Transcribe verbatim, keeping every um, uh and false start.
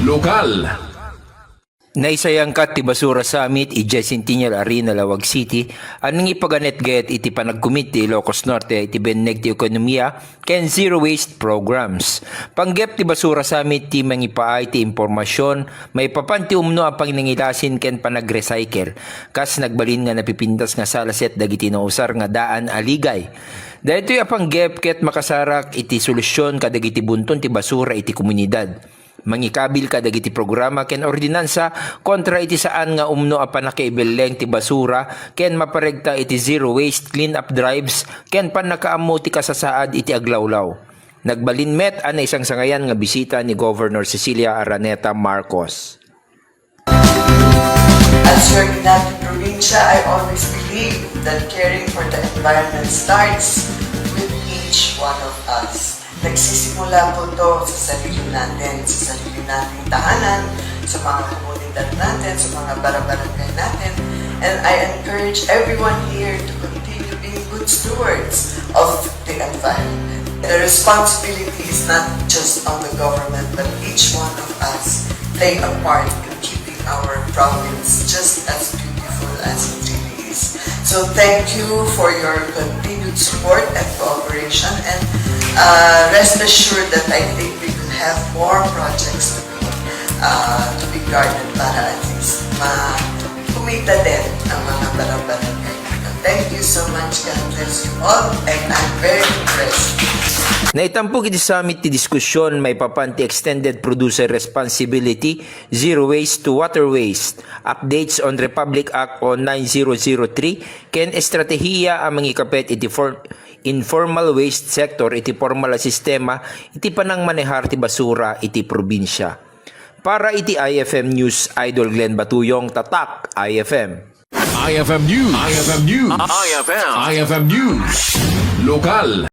Lokal. Naisayangkat ti Basura Summit idiay Centennial Arena, Laoag City, a nangipaganetganet iti panagkumit ti Ilocos Norte iti binneg ti ekonomiya ken zero waste programs. Panggep ti Basura Summit ti mangipaay ti impormasion maipapan ti umno a pangnangilasin ken panagrecycle, kas nagbalin nga napipintas nga salaset dagiti nausar nga daan a ligay. Daytoy a panggep ket makasarak iti solusyon kadagiti bunton ti basura iti komunidad. Mangikabil kadagiti programa ken ordinansa kontra iti saan nga umno a pannakaibelleng ti basura ken maparegta iti zero waste clean-up drives ken pannakaammo ti kasasaad iti aglawlaw. Nagbalin met a naisangsangayan nga bisita ni Governor Cecilia Araneta Marcos. As your Ginati Provincia, I always believe that caring for the environment starts with each one of us. Nagsisimula po to sa sarili natin, sa sarili nating tahanan, sa mga komunidad natin, sa mga barabarangay natin. And I encourage everyone here to continue being good stewards of the environment. The responsibility is not just on the government, but each one of us play a part in keeping our province just as beautiful as it really is. So thank you for your continued support and cooperation, and uh, rest assured that I think we will have more projects to be uh, to be guarded para at least ma kumita din ang mga barabarangay. Thank you so much. God bless you all. And I'm very impressed. Naitampok iti summit ti diskusyon maipapan ti Extended Producer Responsibility, Zero Waste to Water Waste, Updates on Republic Act on nine zero zero three, ken estratehiya a mangikapet iti for- informal waste sector iti formal a sistema iti panangmanehar ti basura iti probinsia. Para iti I F M News, Idol Glenn Batuyong, Tatak I F M. I F M News. I F M News. I F M. I F M News. Lokal.